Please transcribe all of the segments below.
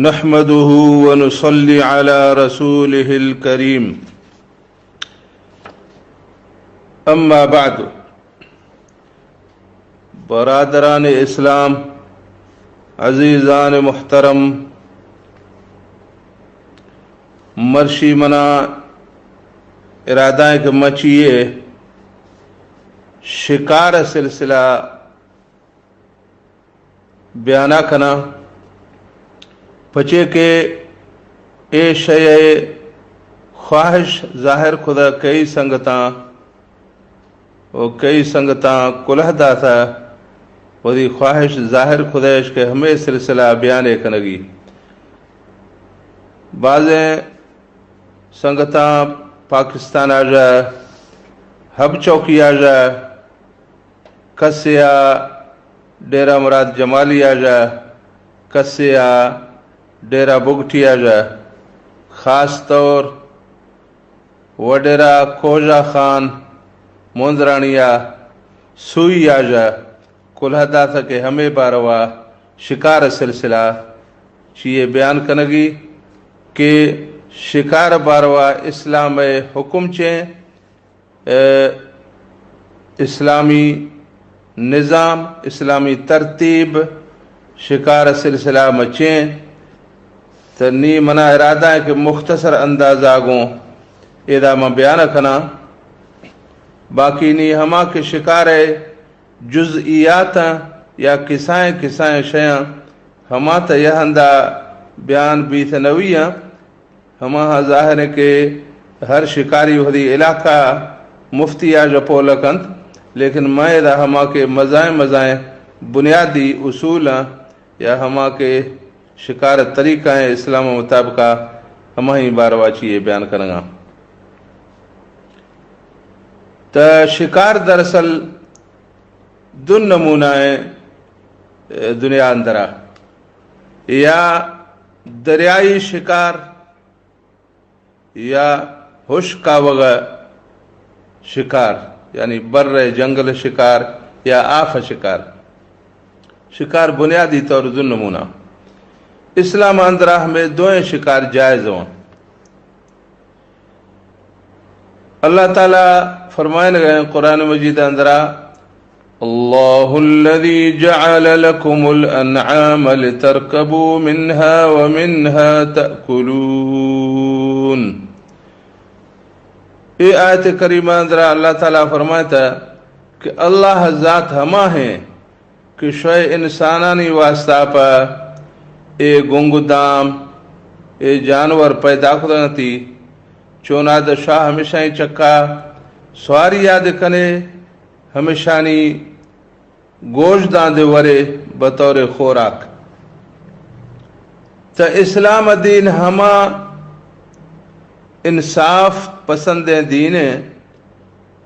نحمده ونصلي على رسوله الكريم. أما بعد، برادران اسلام، عزیزان محترم، مرشی منا ارادہ ہے کہ مچیے شکار سلسلہ بیانہ کناں، پچے کہ اے شے ءِ خواہش ظاہر کھدا کئی سنگتاں و کئی سنگتاں کلہ داتا، وتی خواہش ظاہر کھدیش کہ ہمے سلسلہ بیانے کنگی۔ بازیں سنگتاں پاکستان آ جا، حب چوکی آ جا، کسے آ ڈیرہ مراد جمالی آ جا، کسے آ ڈیرہ بگٹی آ جا، خاص طور وڈیرہ کوجا خان، مونزرانی آ، سوئی آ جا، کلہ داتا کہ ہمے باروا شکار سلسلہ چیے بیان کنگی کہ شکار باروا اسلام حکم چیں، اے، اسلامی نظام، اسلامی ترتیب، شکار سلسلہ مچیں۔ تو نی منا ارادہ ہے کہ مختصر اندازہ گوں ادا من بیان کناں۔ باقی نی ہما کہ شکار جزئیات یا کسائیں کسائیں شیاں، ہما تا یہ ہندا بیان بیت نوی ہیں۔ ہماہاں ظاہر ہے کہ ہر شکاری وہدی علاقہ مفتی آ جا پولہ کنت، لیکن میں ادا ہما کہ مزائیں مزائیں بنیادی اصول ہیں یا ہما کہ شکار طریقہ ہیں اسلام مطابقہ، ہماہی باروا چیے بیان کرنگا۔ تا شکار دراصل دو نمونہ ہیں، اے، دنیا اندرا، یا دریائی شکار یا ہشک آوگا شکار، یعنی بر جنگل شکار یا آف شکار۔ شکار بنیادی طور دو نمونہ۔ اسلام اندرا ہمیں دوئیں شکار جائز ہوں۔ اللہ تعالی فرمائن گئے قرآن مجید اندرا، اللہ الذي جعل لكم الانعام لتركبوا منها ومنها تأكلون۔ اے آیت کریمہ اندرا اللہ تعالی فرمائتا کہ اللہ ذات ہما ہیں کہ شوئے انسانانی واسطہ پہ اے گنگ دام، اے جانور پیدا کھدنتی، چوناہا شاہ ہمیشانی چکا سواری یاد کنے، ہمیشانی گوشداں دے ورے بطور خوراک۔ تا اسلام دین ہما انصاف پسندیں دین ہیں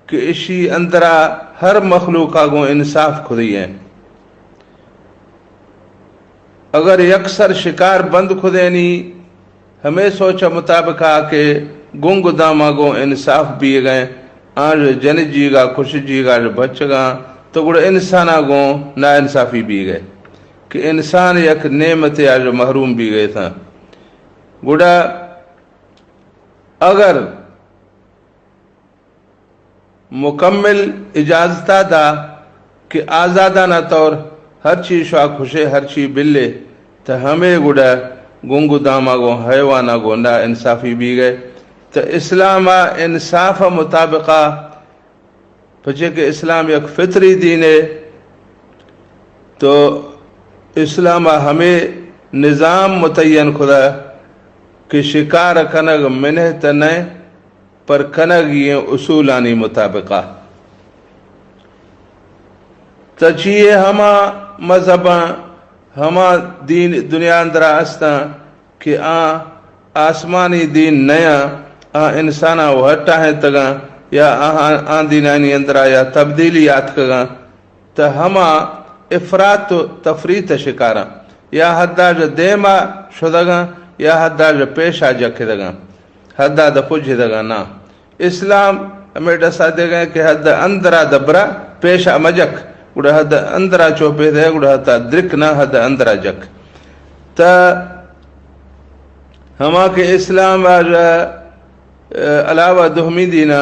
کہ اشی اندرا ہر مخلوقا گوں انصاف کھدی ہیں۔ اگر یکسر شکار بند کھدینی ہمے سوچ مطابقا کہ گنگ داما گوں انصاف بیگئے، آج جن جیگا کش جیگا بچگاں، تو گڑا انسانا گوں ناانصافی بیگئے کہ انسان یک نعمتے آج محروم بیگئے تھا۔ گڑا اگر مکمل اجازتا دا کہ آزادانہ طور ہر چی شوا کھشے، ہر چی بلے، تہ ہمے گڑا گنگ و داما گوں حیوانا گوں نا انصافی بیگئے۔ تہ اسلاما انصاف مطابقا، پچے کہ اسلام یک فطری دینے، تو اسلاما ہمے نظام متعین کھدا کہ شکار کنگ منہ تہ نئے، پر کنگی ایں اصولانی مطابقا۔ تہ چیئے ہما مذہباں، ہما دین دنیا اندرا استاں کہ آ آسمانی دین نیاں، آ انساناں و ہٹاہینتگاں یا آہاں، آ دینانی اندرا یا تبدیلی آتکگاں۔ تہ ہما افراط و تفریط شکاراں، یا حدا ژہ دیما شدگاں یا حدا ژہ پیشا جکھدگاں، حدا دہ پجھدگاں ناں۔ اسلام ہمے ڈسا دیگئے کہ حد اندرا دبرا پیشا مجک، گڑا حد اندرا چوپے دے، گڑا حتا درک نہ حد اندرا جک۔ تہ ہما کہ اسلام آ علاوہ دومی دینا،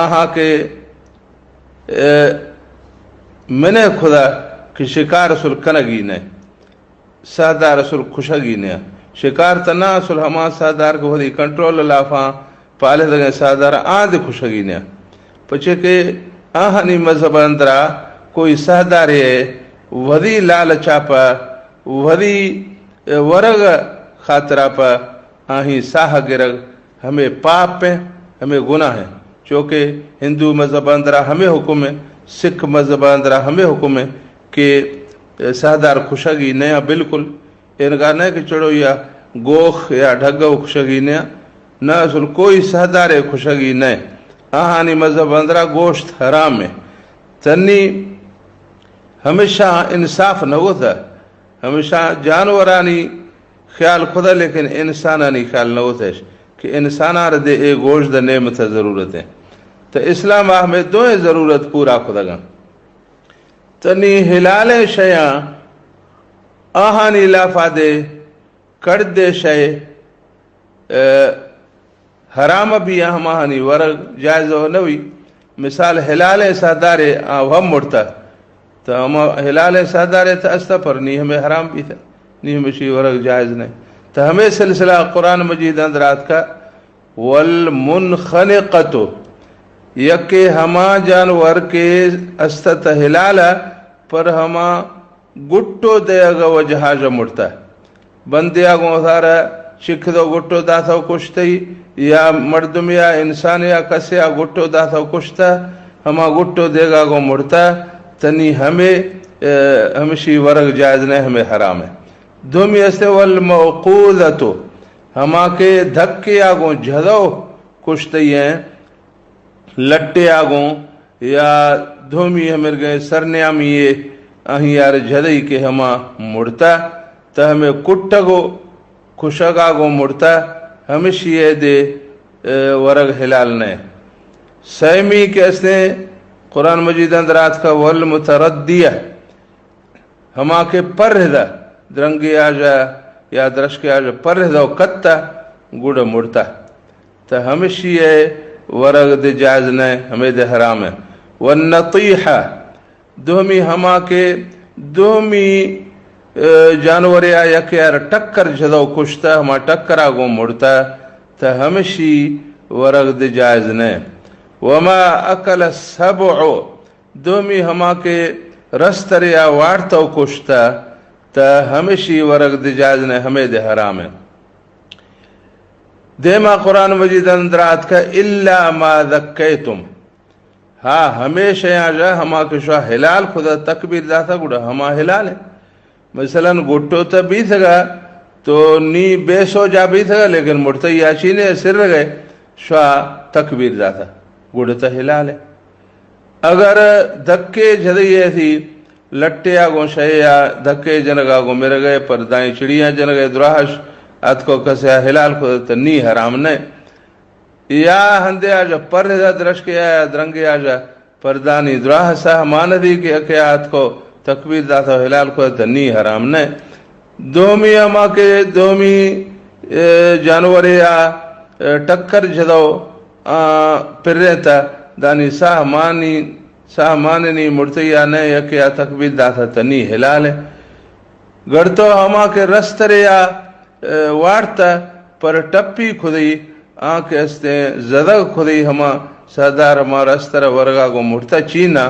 آہاں کہ، اے، من خدا کہ شکار اصل کنگی نہ، ساہدار اصل کشگی نہ۔ شکار تنا اصل ہما ساہدار کہ وہدی کنٹرول لافاں پالدگیں ساہدار آند کشگی نہ۔ پچے کہ آہانی مذہب اندرا کوئی ساہدارے وہدی لالچا پہ، وہدی ورگ خاطرا پہ آہی ساہ گرگ ہمے پاپ ہیں، ہمے گناہ ہیں۔ چونکہ ہندو مذہب اندرا ہمے حکم ہے، سکھ مذہب اندرا ہمے حکم ہے کہ ساہدار کشگی نیا بالکل۔ انگا نہ کہ چڑو یا گوخ یا ڈھگو کشگی نیا، نہ اصل کوئی ساہدارے کشگی نہ۔ آہانی مذہب اندرا گوشت حرام ہے۔ تنی ہمیشہ انصاف نہ ہوتا، ہمیشہ جانورانی خیال کھدا، لیکن انسانانی خیال نہ ہوتش کہ انساناں را دے اے گوشت ء نعمت ء ضرورت ہے۔ تو اسلام ء ہمیں دوئیں ضرورت پورا کھدگاں۔ تنی حلالیں شیاں آہانی لافا دے کڑدے شے، اے، حرام بی ہماہانی ورگ جائز و نوی۔ مثال حلالیں ساہدارے آ ہم مڑتا، تو ہما حلالیں ساہدارے تو استا پر نی ہمیں حرام بیتا، نی ہمشی ورگ جائز نہیں۔ تو ہمیں سلسلہ قرآن مجید اندر آتکا، والمنخنقۃ، یکے ہما جانور کے استت حلال پر ہما گٹو دیگ وجہا ژ مڑتا۔ بندے ء گوں وتارا چکدو گٹو داتو کشتئی، یا مردمے ء انسانے ء کسے ء گٹو داتو کشتہ، ہما گٹو دیگا گوں مڑتہ، تنی ہمے، ء، ہمشی ورگ جائز نہ، ہمے حرام ہے۔ دومی استے والموقوذۃ، ہما کہ دھکے ء گوں جھدو کشتئی ہیں، لٹے آ گوں یا دومی ہمرگئے سرنیامی یے آہی یار جھدئی کہ ہما مڑتا، تہ ہمے کٹگ و کشگا گوں مڑتا، ہمشی ء دے، ء، ورگ حلال نئے۔ سیمی کہ استیں قرآن مجید اندر آتکا والمتردیہ، ہما کہ پرہدہ درنگے آژا یا درشکے آژا پرہدہ و کتہ گڑا مڑتہ، تہ ہمشی ء ورگ دے جائز نہ، ہمے دے حرام ہے۔ والنطیحہ، دومی ہما کہ دومی، ء، جانورے آ یکے آر ٹکر جھدو کشتہ، ہما ٹکرا گوں مڑتہ، تہ ہمشی ورگ دے جائز نہ۔ وما اکل السبع، دومی ہما کہ رسترے آ وارتو کشتہ، تہ ہمشی ورگ دے جائز نہ، ہمے دے حرام ہے۔ دیما قرآن مجید اندر آتکہ الا ما ذکیتم، ہا ہمے شیاں ژہ ہما کہ شوا حلال کھدہ تکبیر داتہ گڑا ہما حلال ہیں۔ مثلاً گٹو تہ بیتگا تو نی بے سوجا بیتگا، لیکن مڑتئی آچینے سر گئے، شوا تکبیر داتا، گڑا تہ حلال ہے۔ اگر دھکے جھدئی ایسی لٹے آ گوں شے یا دھکے جنگا گوں مرگئے، پر دائیں چڑیاں جنگئے دراہش آتکو کسے آ حلال کھدہ تہ نی حرام نئے۔ یا ہندے آ ژہ پرہدہ درشکے آ یا درنگے آ ژہ پردانی دراہ ساہ مان دی کہ اکے آتکو تکبیر داتو حلال کھدہ تہ نی حرام نئے۔ دومی ہما کہ دومی، اے، جانورے آ، اے، ٹکر جھدو، آ، پرینتہ دانی ساہ مانی، ساہ ماننی مڑتئی آ نئے، یکے آ تکبیر داتہ تہ نی حلال ہے۔ گڑتو ہما کہ رسترے آ، ء، وارتہ پر ٹپی کھدئی، آنکہ استیں زدگ کھدئی ہما سردار ہما رستر ورگا گوں مڑتہ چینا،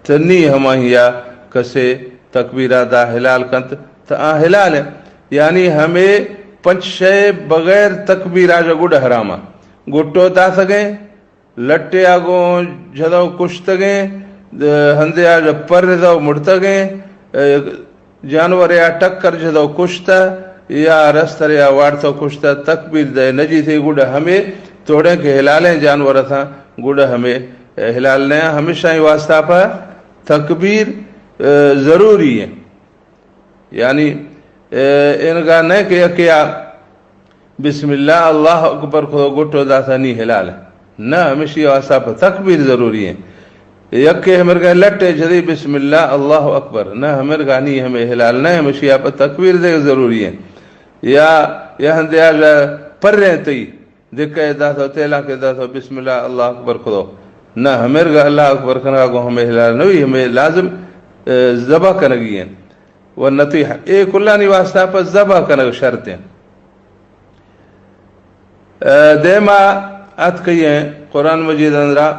تنی ہماہیا کسے تکبیرا دا حلال کنت، تہ آ حلال ہیں۔ یعنی ہمے پنچ شے بغیر تکبیرا ژہ گڈ حراما۔ گٹو داتگیں، لٹے آ گوں جھدو کشتگیں، د-، ہندے آ ژہ پرزو مڑتگیں، ء، جانورے آ ٹکر جھدو کشتہ یا رسترے آ وارتو کشتہ، تکبیر دئے نجیتے، گڈا ہمے توڑیں کہ حلالیں جانور اتاں، گڈا ہمے حلال نیا، ہمیشاں واسطہ پہ تکبیر، ء، ضروری ہیں۔ یعنی، ء، انگا نہ کہ یکے آ بسم اللہ، اللہ اکبر کھدو گٹو داتا نی حلال ہے۔ نہ، ہمیشی واسطہ پہ تکبیر ضروری ہیں۔ یکے ہمرگا لٹے جھدی بسم اللہ، اللہ اکبر۔ نہ، ہمرگا نی ہمیں حلال نہ، ہمیشی پہ تکبیر دے ضروری ہیں۔ یا، یا ہندے آ ژہ پریں تئی، دکہ داتو، تیلاں کہ داتو، بسم اللہ، اللہ اکبر کھدو۔ نہ، ہمیرگا اللہ اکبر کنگا گوں ہمے ہلال نوی، ہمے لازم، اے، ذبح کنگی ہیں۔ و نطیحہ، اے کلانی واسطہ پہ ذبح کنگ شرط ہیں۔ اے، دیما اتکئی ہیں قرآن مجید اندرا،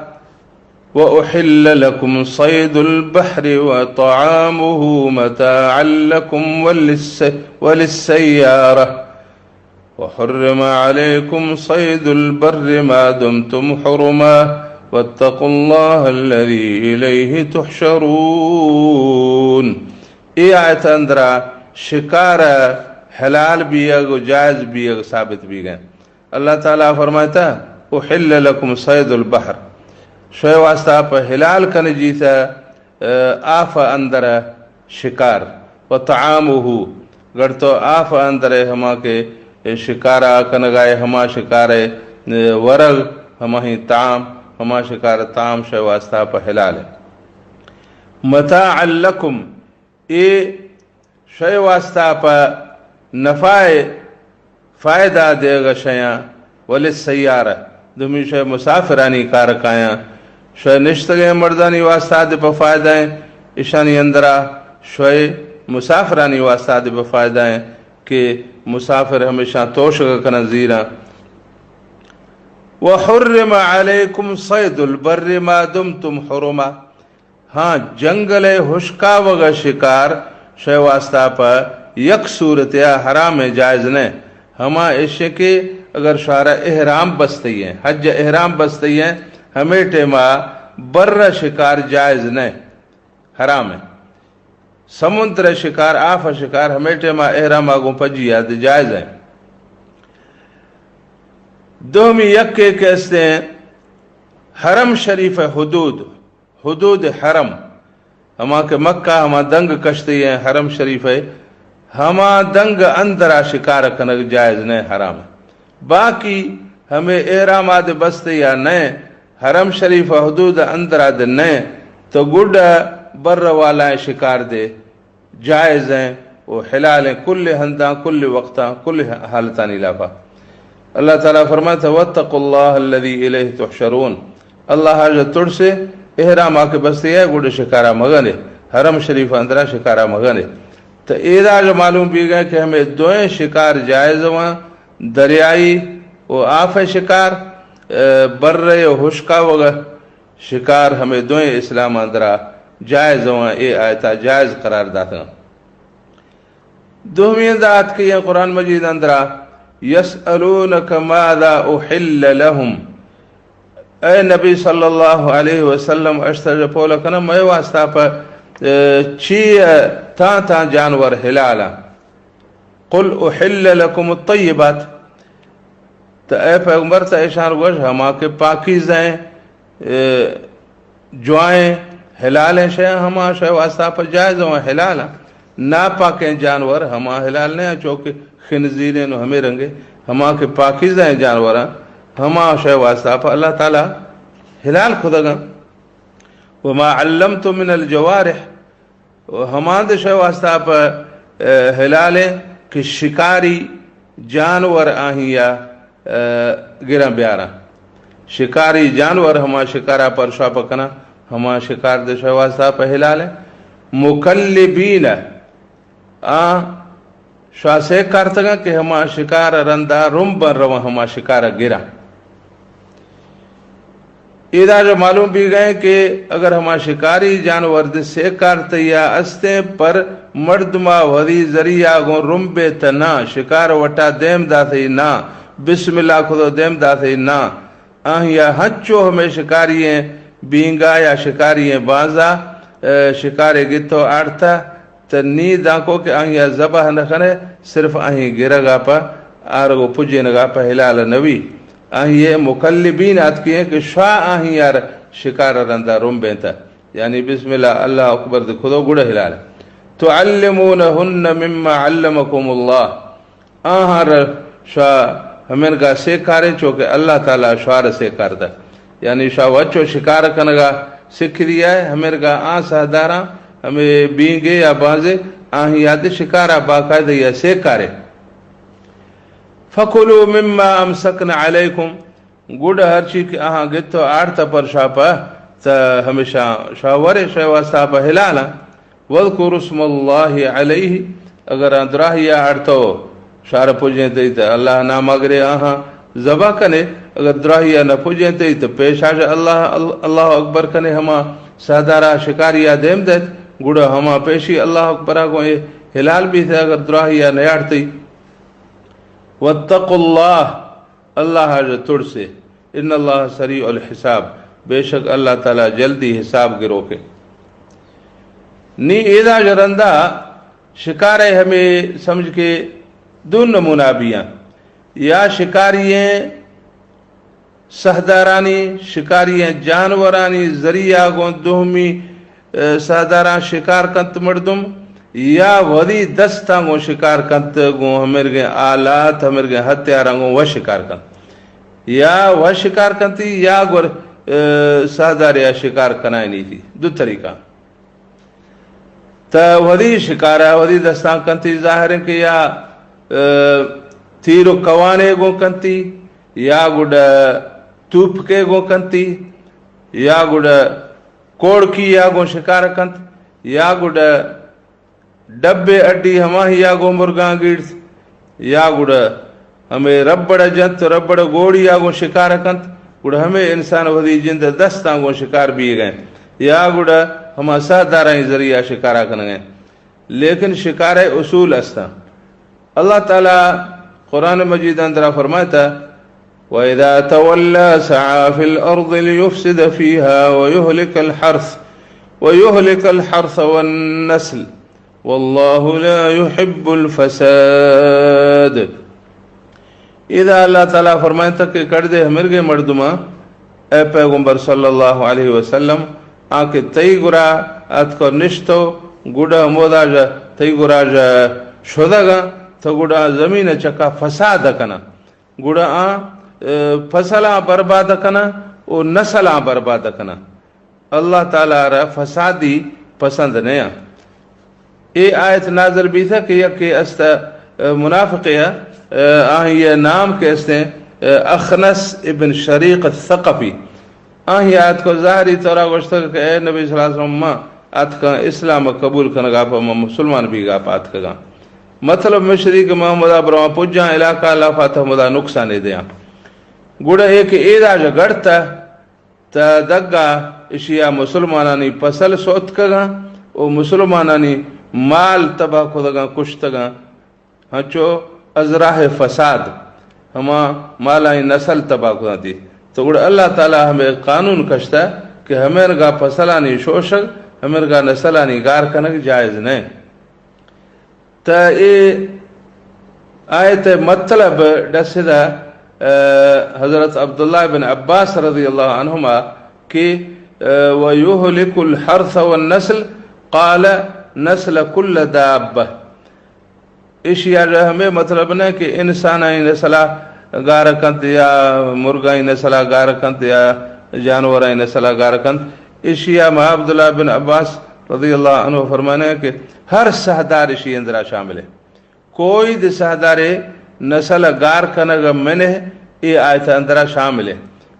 وأحل لكم صيد البحر وطعامه متاعا لكم وللس-، وللسيارة۔ وحرم عليكم صيد البر ما دمتم حرما واتقوا الله الذي إليه تحشرون۔ اے آیت اندرا شکار حلال بیگ و جائز بیگ ثابت بیگ ہیں۔ اللہ تعالیٰ فرمائتا، احل لکم صید البحر، شوئے واسطہ پہ حلال کن جیتا، اے، آف اندر شکار، و طعامہ، گڑ تو آف اندر ہما کہ شکارا کنگائے، ہما شکار، اے، ورگ، ہما ہی طعام، ہما شکار طعام شوئے واسطہ پہ حلال ہے۔ متاعا لکم، اے شئے واسطہ پہ نفع، فائدہ دیگ شیاں، وللسیارہ، دومی شئے مسافرانی کار کایاں، شئے نشتگیں مردانی واسطہ دے پہ فائدہ ہیں، اشانی اندرا شئے مسافرانی واسطہ دے پہ فائدہ ہیں کہ مسافر ہمیشاں توشگ کنن زیراں۔ وحرم علیکم صید البر ما دمتم حرما۔ ہاں، جنگل ءِ ہشکاوگ ءِ شکار شئے واسطہ پہ یک صورت ءَ حرام ءُ جائز نہ۔ ہما ایش کہ اگر شارا احرام بستئی ہیں، حج احرام بستئی ہیں، ہمے ٹیما بر شکار جائز نہ، حرام ہے۔ سمندر شکار، آف شکار ہمے ٹیما احرام آگوں پجی آتے جائز ہیں۔ دومی یکے کہ استیں حرم شریف حدود، حدود حرم، ہما کہ مکہ ہما دنگ کشتی ہیں حرم شریف ہے، ہما دنگ اندرا شکار کنگ جائز نہ، حرام ہے۔ باقی ہمے احرام آد بستے یا نہ، حرم شریف حدود اندرا دے نہ، تو گڈ بر والا شکار دے جائز ہیں و حلال ہیں، کل ہنداں، کل وقتاں، کل حالتانی لافا۔ اللہ تعالیٰ فرماتا، واتقوا اللہ الذی الیہ تحشرون۔ اللہ ءَ ترسے، احرام آ کہ بستے ہے، گڈ شکارا مگنے، حرم شریف اندرا شکارا مگنے۔ تو ایدا جو معلوم بیگا کہ ہمیں دوئیں شکار جائز ہواں، دریائی و آف شکار، اے، بر و ہشکا وگا شکار ہمیں دوئیں اسلام اندرا جائز ہواں، اے آیتا جائز قرار داتگاں۔ دومی اندات کہ یہ قرآن مجید اندرا، یسألونک ماذا احل لهم۔ اے نبی صلی اللہ علیہ وسلم، اشتر پول کنا مئے واسطہ پر، اے، چی، اے، تاں تاں جانور حلالا۔ قل احل لکم الطیبات۔ تو اے پیغمبر، تو ایشان گوش، ہما کہ پاکیزہ ہیں، اے، جوائیں حلالیں شے، ہما شے واسطہ پہ جائز ہیں، حلال ہیں۔ ناپاکیں جانور ہما حلال نہیں، چونکہ خنزیریں و ہمیں رنگے، ہما کہ پاکیزہ ہیں جانور ہیں، ہما شے واسطہ پہ اللہ تعالیٰ حلال کھدگا۔ وما علمتم من الجوارح، و ہماند شے واسطہ پہ، اے، حلالیں کہ شکاری جانور آہیا، اے، گراں بیاراں۔ شکاری جانور ہما شکارا پر شاپ کنا، ہما شکار دے شے واسطہ پہ حلالیں۔ مکلبین، آ شوا سیکارتگاں کہ ہما شکار رندا رمبن رواں ہما شکار گراں۔ ایدا جو معلوم بیگئے کہ اگر ہما شکاری جانور دے سیکارتیا استیں پر مردما وری ذریعہ گوں رمبے تہ نہ، شکار وٹا دیم داتے نہ، بسم اللہ کھدو دیم داتے نہ، آہیا ہنچو ہمے شکاری ہیں، بینگا یا شکاری ہیں بانزا، اے، شکارے گتو آڑتا، تہ نی دانکو کہ آہیا ذبح نہ کنے، صرف آہی گرگا پہ آرگ و پجینگا پہ حلال نوی۔ آہی مکلبین آتکی ہیں کہ شوا آہی یار شکار رندا رمبینتا۔ یعنی بسم اللہ، اللہ اکبر دے کھدو گڑا حلال۔ تعلمونہن مما علمکم اللہ۔ آہاں را شوا ہمینگا سیکاریں چوکہ اللہ تعالیٰ شوار سیکار دا۔ یعنی شوا وچو شکار کنگا سکھ دیا ہے، ہمینگا آ سہداراں، ہمیں بینگے یا بانزے، آہی یاد شکارا باقاعدہ یا سیکارے۔ فکلوا مما امسکن علیکم، گڈ ہرچی کہ آہاں گت و آڑت پر شاپا، تا ہمیشہ شاورے شے واسطہ پہ حلالاں۔ واذکروا اسم اللہ علیہ، اگر آ دراہیا آڑتو شار پجیں تئی تا اللہ نام اگرے آہاں ذبح کنے، اگر دراہیا نہ پجیں تئی تا پیش آج اللہ، اللہ اکبر کنے، ہما سہدارا شکاریا دیم دیت، گڑا ہما پیشی اللہ اکبرا گوں اے حلال بیت اگر دراہیا نیاڑتی۔ واتقوا اللہ، اللہ ءَ ترسے، ان اللہ سریع الحساب، بے شک اللہ تعالی جلدی حساب گروکے۔ نی ایدا ژ رندا شکارے ہمے سمجھ کے دو نمونہ بیاں، یا شکاری ایں سہدارانی، شکاری ایں جانورانی ذریعہ گوں دومی، اے، سہداراں شکار کنت مردم، یا وثی دستاں گوں شکار کنت، گوں ہمرگیں آلات، ہمرگیں ہتھیاراں گوں وش شکار کنت، یا وش شکار کنتی، یا گور، اے، سہداریا شکار کنائینیتی۔ دو طریقہ۔ تا وثی شکارا وثی دستاں کنتی، ظاہر ایں کہ یا، اے، تیر و کوانے گوں کنتی، یا گڈا توپکے گوں کنتی، یا گڈا کوڑکی یا گوں شکار کنت، یا گڈا ڈبے اڈی ہماہی یا گوں مرگاں گیڑت، یا گڈا ہمے ربڑ جنت، ربڑ گوڑی یا گوں شکار کنت، گڈا ہمے انسان وثی جند دستاں گوں شکار بیگیں، یا گڈا ہما سہدارانی ذریعہ شکارا کنگیں۔ لیکن شکارے اصول استاں۔ اللہ تعالی قرآن مجید اندرا فرمائتا، وَإِذَا تَوَلَّى سَعَىٰ فِي الْأَرْضِ لِيُفْسِدَ فِيهَا وَيُهْلِكَ الْحَرْثَ، وَيُهْلِكَ الْحَرْثَ وَالنَّسْلَ، وَاللَّهُ لَا يُحِبُّ الْفَسَادَ۔ ادا اللہ تعالی فرمائتا کہ کڑدے ہمرگے مردماں، اے پیغمبر صلی اللہ علیہ وسلم، آ کہ تئی گورا اتکو نشتو، گڈا ہمودا ژ تئی گورا ژ شدگاں، تو گڈا زمین چکا فساد کنا، گڈا آ، اے، فصلاں برباد کنا و نسلاں برباد کنا۔ اللہ تعالی را فسادی پسند نیاں۔ اے آیت نازل بیتہ کہ یکے است، اے، منافقے، اے، آہی نام کہ استیں، اے، اخنس ابن شریق الثقفی۔ آہی آتکو ظاہری طورا گوشتگ کہ اے نبی صلی اللہ علیہ وسلم، ما آتکاں اسلام قبول کنگا پہ، ما مسلمان بیگا پہ آتکگاں۔ مطلب مشری کہ ما ہمدا برواں پجاں علاقہ، اللہ فاتح ہمدا نقصانے دیاں۔ گڑا اے کہ ایدا ژ گڑتہ، تا دگا اشیا مسلمانانی فصل سوتکگاں و مسلمانانی مال تباہ کتگاں، کشتگاں، ہنچو از راہ فساد ہما مالانی نسل تباہ کتاں تی۔ تو گڑا اللہ تعالی ہمے قانون کشتا کہ ہمرگا فصلانی شوشگ، ہمرگا نسلانی گار کنگ جائز نہ۔ تا اے آیت مطلب ڈسدہ، اے، حضرت عبداللہ بن عباس رضی اللہ عنہما کہ، اے، وَيُهْلِكُ الْحَرْثَ وَالنَّسْلَ، قَالَ نَسْلَ كُلِّ دَابَّةٍ۔ اشیا ہمے مطلب نہ کہ انسانانی نسلا گار کنت یا مرگانی نسلا گار کنت یا جانورانی نسلا گار کنت۔ اشیا ما عبداللہ بن عباس رضی اللہ عنہ فرمانے کہ ہر سہدار اشی اندرا شامل ہے۔ کوئی دے سہدارے نسل گار کنگ منہ، اے آیت اندرا شامل ہے۔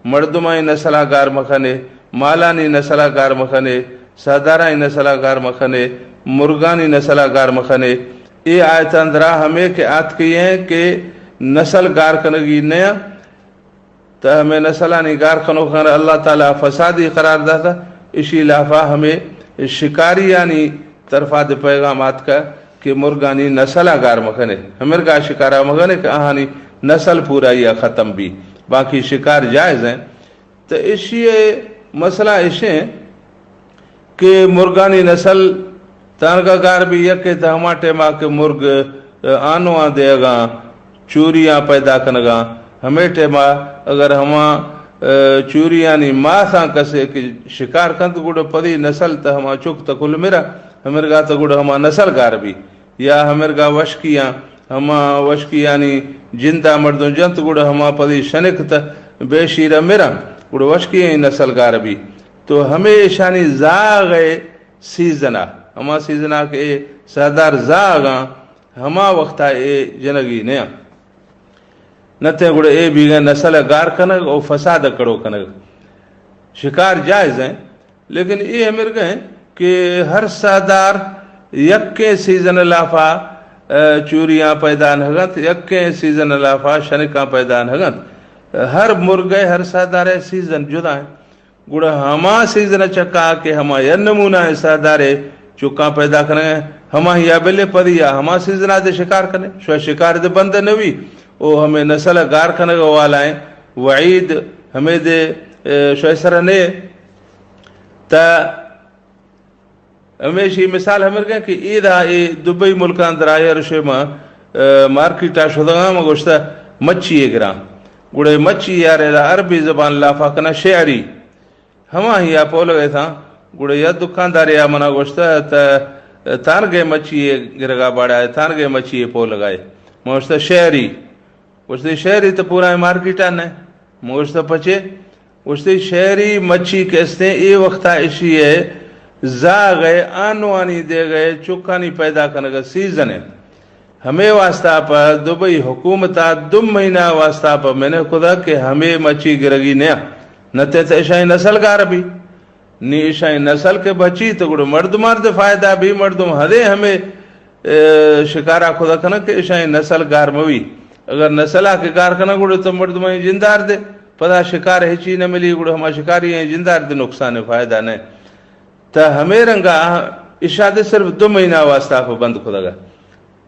مردمانی نسلا گار مکنے، مالانی نسلا گار مکنے، سہدارانی نسلا گار مکنے، مرگانی نسلا گار مکنے۔ اے آیت اندرا ہمے کہ آتکی ہیں کہ نسل گار کنگی نیا، تا ہمے نسلانی گار کنوکاں را اللہ تعالی فسادی قرار داتا۔ اشی لافا ہمے شکاریانی طرفا دے پیغام آتکا کہ مرگانی نسلا گار مکنے، ہمرگا شکارا مکنے کہ آہانی نسل پورا یا ختم بی، باقی شکار جائز ہیں۔ تو اشی مسئلہ اشیں کہ مرگانی نسل تانکا گار بی، یکے تہ ہما ٹیما کہ مرگ، آ، آنواں دیگاں، چوریاں پیدا کنگاں، ہمے ٹیما اگر ہما، آ، چوریانی ماساں کسے کہ شکار کنت، گڑا پدی نسل تہ ہما چک تہ کل مرا، ہمرگا تہ گڑا ہما نسل گار بی۔ یا ہمرگا وشکیاں، ہما وشکیانی جندا مردم جنت، گڑا ہما پدی شنک تہ بے شیرہ مرا، گڑا وشکیانی نسل گار بی۔ تو ہمے اشانی زاغ سیزنا، ہما سیزنا کہ اے سہدار زاغاں، ہما وقتا اے جنگی نیاں۔ نہ تیں گڑا اے بیگیں نسل ء گار کنگ او فساد ء کڑو کنگ۔ شکار جائز ہیں، لیکن اے ہمرگیں کہ ہر ساہدار یکیں سیزن لافا، ء، چوریاں پیدا نہ گنت، یکیں سیزن لافا شنکاں پیدا نہ گنت۔ ہر مرگ ء ہر ساہدار ء سیزن جدا ہیں۔ گڑا ہما سیزن ء چکا کہ ہما یک نمونہ ء ساہدار ء چکاں پیدا کنگ ء، ہما یا بلے پدی یا ہما سیزن ء دے شکار کنے، شو شکار دے بند نہ وی، او ہمیں نسل ء گار کنگ ء والا ہیں۔ وعید ہمیں دے، ء، شو سر نے تا ہمیشی مثال ہمرگیں کہ ایدا اے دبئی ملکاں درائے عرشے ما، ء، مارکیٹا شدگاں، ما گوشتہ مچی اے گراں۔ گڑے مچی یار ادا عربی زبان لافا کنا شعری۔ ہما ہی آ پولگئے تھا۔ گڑے یا دکاندارے آ منا گوشتہ تا تانگے مچی اے گرگا باڑا ہے، تانگے مچی اے پولگائے۔ ما گوشتہ شعری۔ گوشتے شہری تو پورا مارکیٹا نہ۔ من گوشتہ پچے؟ گوشتے شہری مچی کہ استیں اے وقتا اشی ہے زاغ ہے آنوانی دے گئے چکانی پیدا کنگ سیزن ہے۔ ہمیں واسطہ پہ دبئی حکومتا دو مہینہ واسطہ پہ میں نے خدا کہ ہمیں مچی گرگی نیا، نہ تے تو اشانی نسل گار بھی۔ نی اشانی نسل کہ بچی تو گڑا مردمان دے فائدہ بھی، مردم ہدے ہمیں، اے، شکارا خدا کنگ کہ اشانی نسل گار موی۔ اگر نسلا کہ گار کنگ گڑا تو مردمانی جندار دے، پدا شکار ہچی نہ ملی، گڑا ہما شکاری ہیں جندار دے نقصان ہے، فائدہ نہ۔ تا ہمیں رنگا اشا دے صرف دو مہینہ واسطہ پہ بند خدا گا۔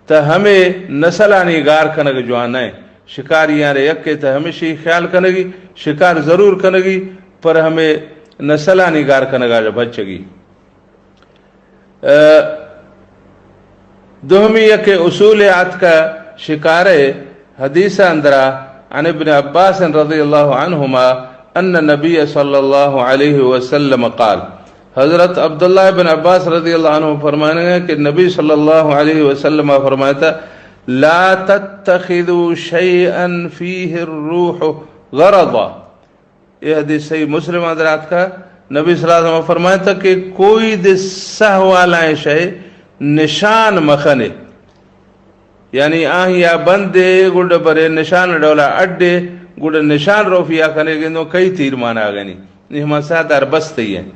تہ ہمے نسلانی گار کنگ جوان نہ۔ شکاریاں رے یکے تہ ہمیشی خیال کنگی، شکار ضرور کنگی، پر ہمے نسلانی گار کنگا بچگی۔ ء، دومی یکے اصول آتکا شکارے حدیث اندرا عن ابن عباس رضی اللہ عنہما ان نبی صلی اللہ علیہ وسلم قال، حضرت عبداللہ بن عباس رضی اللہ عنہ فرمانے ہیں کہ نبی صلی اللہ علیہ وسلم فرماتا، "لا تتخذوا شيئا فيه الروح غرضا۔" یہ حدیث صحیح مسلم حضرات کا۔ نبی صلی اللہ علیہ وسلم فرماتا کہ کوئی دے سہ والا شے نشان مخنے۔ یعنی آہیا بندے گڈ برے نشان ڈولا اڈے گڈ نشان روفیا کنے گندو کئی تیر مانا گنی۔ نی ہما ساہدار بستی ہیں۔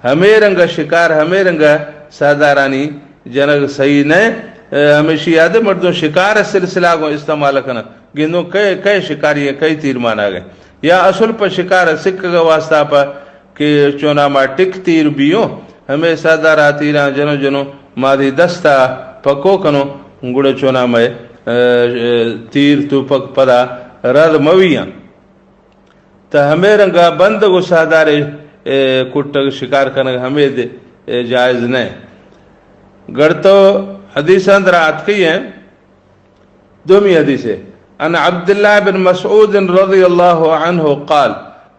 ہمے رنگ شکار، ہمے رنگ ساہدارانی جنگ صحیح نہ۔ اے، ہمیشی یاد مردم شکار سلسلہ گو استعمال کنن۔ گندو کئے، کئے شکاری ہیں، کئی تیر مانا گئے۔ یا اصل پر شکار سکھ کا واسطہ پر کہ چونا ما ٹک تیر بیوں، ہمے ساہدارا تیراں جنو جنو ما دی دستا پکو کنو، گڑا چونا مئے، اے، اے، تیر توپک پدا رد مویاں۔ تہ ہمے رنگا بندگ و ساہدارے، اے، کٹگ شکار کنگ ہمے دے، اے، جائز نہ۔ گڑتو حدیث اندر آتکی ہیں۔ دومی حدیث ہے، عن عبداللہ بن مسعود رضی اللہ عنہ قال،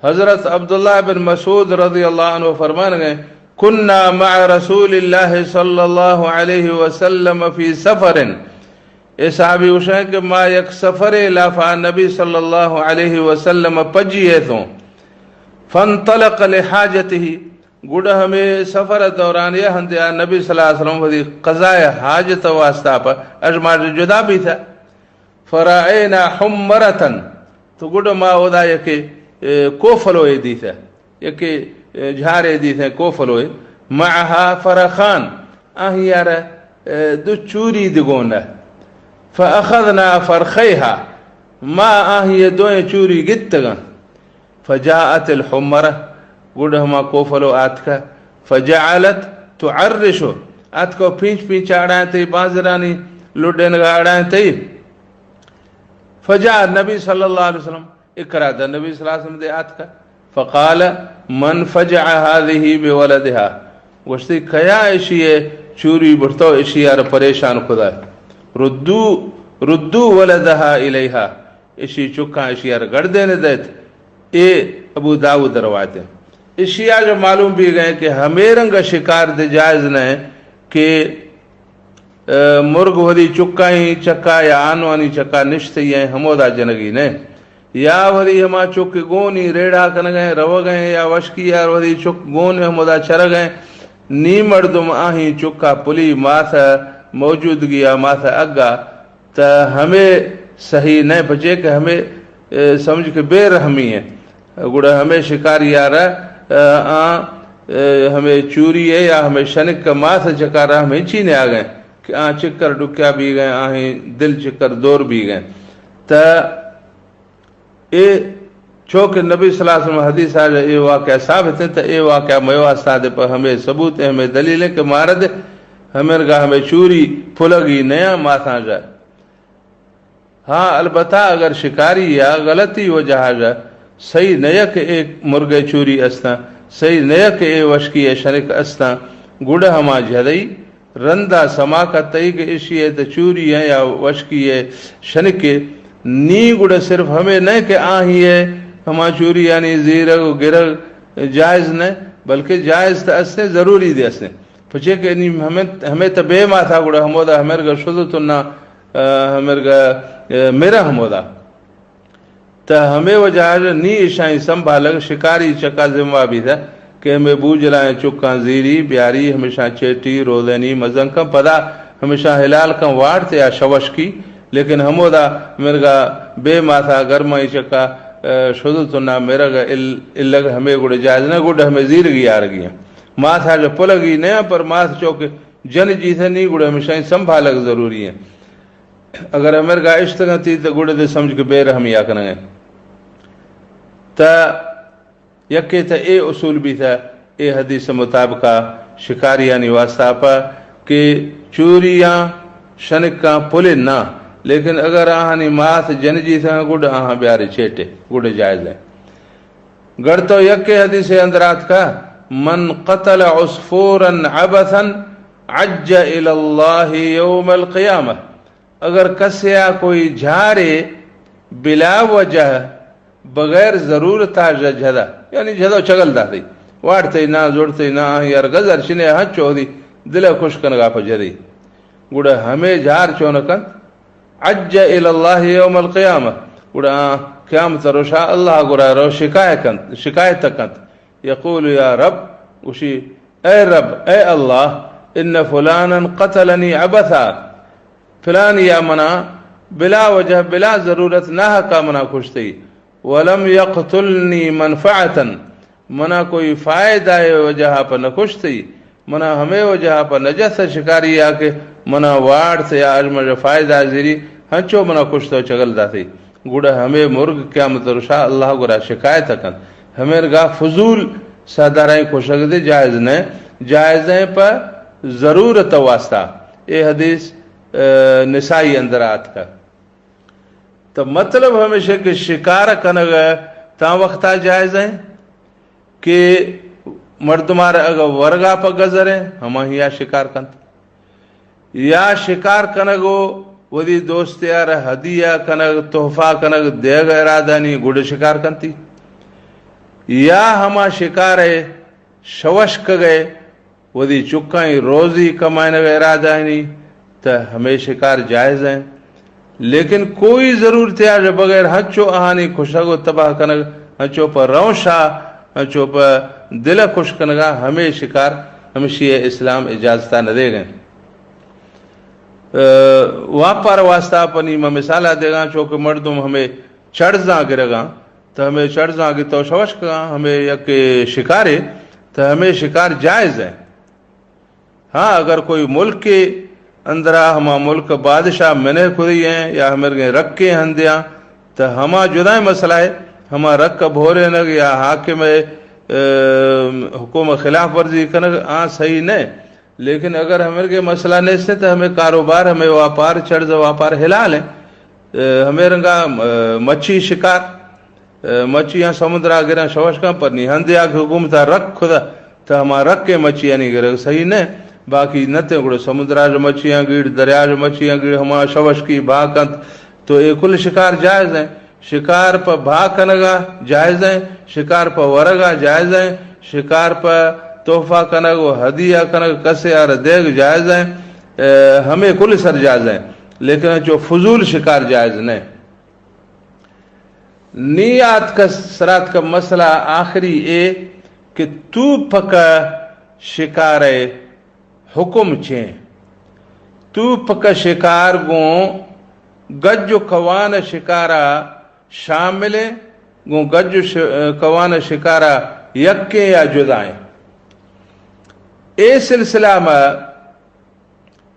حضرت عبداللہ بن مسعود رضی اللہ عنہ فرمان گئے، "كنا مع رسول الله صلى الله عليه وسلم في سفر۔" اے صحابی گوشن کہ ما یک سفرے لافا نبی صلی اللہ علیہ وسلم پجی ایتوں، فانطلق لحاجته، گڑا ہمے سفر دوران یا ہندے آ نبی صلی اللہ علیہ وسلم وتی قضائے حاجت واسطہ پر اجماع جدا بیتا۔ فرأینا حمرة، تو گڑا ما اودا یکے، اے، کوفلوے دیتا، یکے، اے، جھارے دیتا کوفلوے، معها فرخان، آہیارا، اے، دو چوری دگونا۔ فأخذنا فرخیها، ما آہی دوئیں چوری گتگاں۔ فجاءت الحمرة، گڈ ہما کوفلو آتکا، فجعلت تعرش، آتکو پینچ پینچ آڑائیں تئی، بانزرانی لڈینگا آڑائیں تئی۔ فجاء النبی صلی اللہ علیہ وسلم، اکرا دا نبی صلی اللہ علیہ وسلم دے آتکا، فقال، "من فجع هذه بولدها؟" گوشتی، کیا اشی چوری برتو اشی یار پریشان خدا؟ "ردو، ردو ولدها الیها"، اشی چکاں اشی ار گڑدین دیت۔ اے ابو داؤد روایت ہے۔ اشی آج معلوم بھی گئے کہ ہمے رنگ شکار دے جائز نہ ہے کہ، اے، مرگ وری چکائیں چکا یا آنوانی چکا نشتے ہیں ہمودا جنگی نہ۔ یا وری ہما چک گونی ریڑا کنگئے روگئے یا وشکی یا وری چک گون ہمودا چرگئے نی مردم آہیں چکا پلی ماس موجودگی یا ماس اگا تہ ہمے صحیح نہ پچے کہ ہمے اے، سمجھ کہ بے رحمی ایں۔ گڑا ہمے شکاری آرا، اے، آ، اے، ہمے چوری اے یا ہمے شنک ءِ ماس ءِ چکا رحم ہنچی نیاگ ایں کہ آ چکر ڈکیا بیگ ایں، آہیں دل چکر دور بیگ ایں۔ تا اے چو کہ نبی صلی اللہ علیہ وسلم حدیث آ اے واقعہ ثابت ایں، تا اے واقعہ مئے واسطہ دے پہ ہمے ثبوت ایں، ہمے دلیل ایں کہ مارد ہمرگا ہمے چوری پلگی نیاں ماساں جا۔ ہاں، البتہ اگر شکاری یا غلطی وجہ ءَ صحیح نہ یک اے مرگ ءِ چوری استاں، صحیح نہ یک اے وشکی ءِ شنک استاں، گڑا ہما جھدئی رندا سما کتئی کہ اشی ءِ تہ چوری ایں یا وشکی ءِ شنکے نی، گڑا صرف ہمے نہ کہ آہی ءِ ہما چوری یعنی زیرگ و گرگ جائز نہ، بلکہ جائز تہ استیں، ضروری دے استیں۔ پچے کہ نی ہمے، ہمے تہ بے ماسا گڑا ہمودا ہمرگ شدتنا، آ، ہمرگ، آ، مرا ہمودا۔ تہ ہمے وجہ ءَ نی اشانی سنبھالگ شکاری چکا ذمہ بیتہ کہ ہمے بوجلائیں چکاں زیری، بیاری، ہمیشاں چیٹی، روزینی، مزن کن، پدا ہمیشاں حلال کن، واڑت یا شوشکی، لیکن ہمودا مرگا بے ماسا گرمائی چکا، آ، شدتنا مرگ ال-، الگ ہمے گڑا جائز نہ، گڑا ہمے زیرگی آرگی ایں۔ ماس آ جا پلگی نیاں، پر ماس چو کہ جن جیسے نی، گڑا ہمیشاں سنبھالگ ضروری ایں۔ اگر ہمرگا اشتگنتی تہ گڑا دے سمجھ کہ بے رحمی آ کنگ ایں۔ تہ یکے تہ اے اصول بیتہ، اے حدیث مطابقہ شکاریانی واسطہ پہ کہ چوریاں شنکاں پلے نہ، لیکن اگر آہانی ماس جن جیساں گڑا آہاں بیارے چیٹے، گڑا جائز ایں۔ گڑ تو یکے حدیث اندر آتکا، من قتل عصفورا عبثا عج الى الله يوم القيامة۔ اگر کسے آ کوئی جھارے بلا وجہ بغیر ضرورت آ جھدا، یعنی جھدا چگل داتئی، واڑتئی نہ، زڑتئی نہ، آہی یار گزر چنے ہنچو دی دل خوش کنگا پہ جھدئی، گڑا ہمے جھار چون کنت، عج الى الله يوم القيامة، گڑا آ قیامت روشا اللہ گڑا رو شکایت کنت، شکایت کنت، یقول یا رب، گوشی، اے رب، اے اللہ، ان فلانا قتلنی عبثا، فلانی یا منا بلا وجہ، بلا ضرورت، ناحقا منا کشتئی، ولم یقتلنی منفعتا، منا کوئی فائدہ ءِ وجہ پہ نہ کشتئی، منا ہمے وجہ پہ نہ جت شکاری آ کہ منا واڑت یا اجمج فائدہ زیری، ہنچو منا کشتو چگل داتئی۔ گڑا ہمے مرگ قیامت روشا اللہ گڑا شکایت کنت۔ ہمرگا فضول سادارائیں کشگ دے جائز نہ، جائز ایں پہ ضرورت واسطہ۔ اے حدیث، آ، نسائی اندر آتکا۔ تو مطلب ہمیشہ کہ شکار کنگ تاں وقتا جائز ایں کہ مردمار اگر ورگا پہ گزر ایں، ہماہیا شکار کنت۔ یا شکار کنگ و وتی دوستیار ہدیہ کنگ، تحفہ کنگ، دیگ ارادہ نی، گڑ شکار کنتی۔ یا ہما شکار ءِ شوشکگ ءِ وتی چکانی روزی کمائنگ ءِ ارادہ نی، تہ ہمے شکار جائز ایں۔ لیکن کوئی ضرورت ءَ بغیر ہنچو آہانی کشگ و تباہ کنگ، ہنچو پہ رونشا، ہنچو پہ دل ءَ کش کنگا، ہمے شکار ہمشی ءَ اسلام اجازتا نہ دیگ ایں۔ آ، واپار واسطہ پہ نی ما مثالا دیگاں، چو کہ مردم ہمے چڑزاں گرگاں، تہ ہمے چڑزاں اگہ تو شوشکگاں، ہمے یک شکارے، تہ ہمے شکار جائز ایں۔ ہاں، اگر کوئی ملکے اندرا ہما ملک بادشاہ منع کھدئی ایں یا ہمرگیں رکیں ہندیاں، تہ ہما جدائیں مسئلہ ایں، ہما رک بھورینگ یا حاکم ءِ، آ، حکم خلاف ورزی کنگ، آ صحیح نہ۔ لیکن اگر ہمرگے مسئلہ نیست، تہ ہمے کاروبار، ہمے واپار، چڑز واپار حلال ایں۔ آ، ہمے رنگا، آ، مچھی شکار، آ، مچھیاں سمندرا گراں شوشکاں، پر نی ہندے آ کہ حکومتا رک کھدا، تہ ہما رکیں مچھیانی گرگ صحیح نہ۔ باقی نتے گڑا سمندراج مچھیاں گیڑ، دریاج مچھیاں گیڑ، ہما شوشکی بھا کنت، تو اے کل شکار جائز ایں۔ شکار پہ بھا کنگا جائز ایں، شکار پہ ورگا جائز ایں، شکار پہ تحفہ کنگ و ہدیہ کنگ، کسے آر دیگ جائز ایں، آ، ہمے کل سر جائز ایں، لیکن چو فضول شکار جائز نہ۔ نی آتکا سراتکا مسئلہ آخری اے کہ توپک ءِ شکار ءِ حکم چے؟ توپک ءِ شکار گوں گج و کوان ءِ شکارا شامل ایں، گوں گج و ش-، کوان شکارا یکیں یا جدائیں۔ اے سلسلہ ما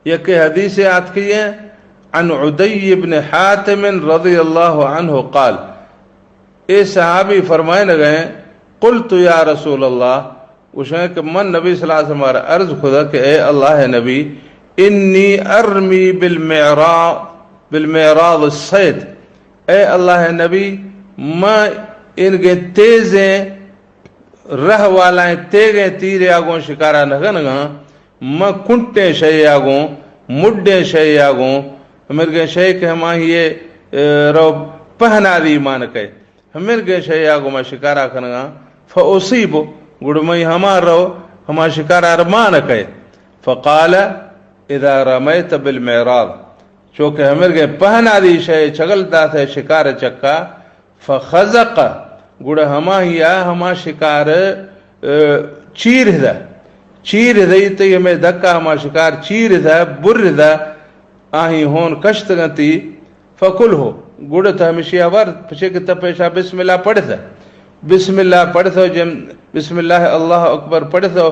یک حدیث آتکی ایں، عن عدی ابن حاتم رضی اللہ عنہ قال، اے صحابی فرمائنگ ایں، قلت یا رسول اللہ، گوشیں کہ من نبی صلی اللہ علیہ وسلم ءَ را عرض کتگ کہ اے اللہ ءِ نبی، انی ارمی بالمعراض، بالمعراض الصید، اے اللہ ءِ نبی، من انگیں تیزیں رہ والائیں تیگیں تیرے ءَ گوں شکارا نہ کنگاں، من کنٹیں شے ءَ گوں، مڈیں شے ءَ گوں، ہمرگیں شے کہ ہماہی ءَ، اے، رو پہنادی مان کئے۔ ہمرگیں شے ءَ گوں ما شکارا کنگاں، فاصیب، گڑ مئی ہما رو ہما شکارا مان کئے۔ فقال، اذا رمیت بالمعراض، چو کہ ہمرگیں پہنادی شے چگل داتئے شکار چکا، فخزق، گڑا ہماہیا ہما شکار، اے، چیر دہ، چیر دئی تئی ہمے دکا ہما شکار چیر دہ، بر دہ، آہی ہون کشتگنتی، فکلہ، گڑا تہ ہمشیا ور، پچے کہ تہ پیشا بسم اللہ پڑھتہ۔ بسم اللہ پڑھتہ، جم، بسم اللہ، اللہ اکبر پڑھتہ،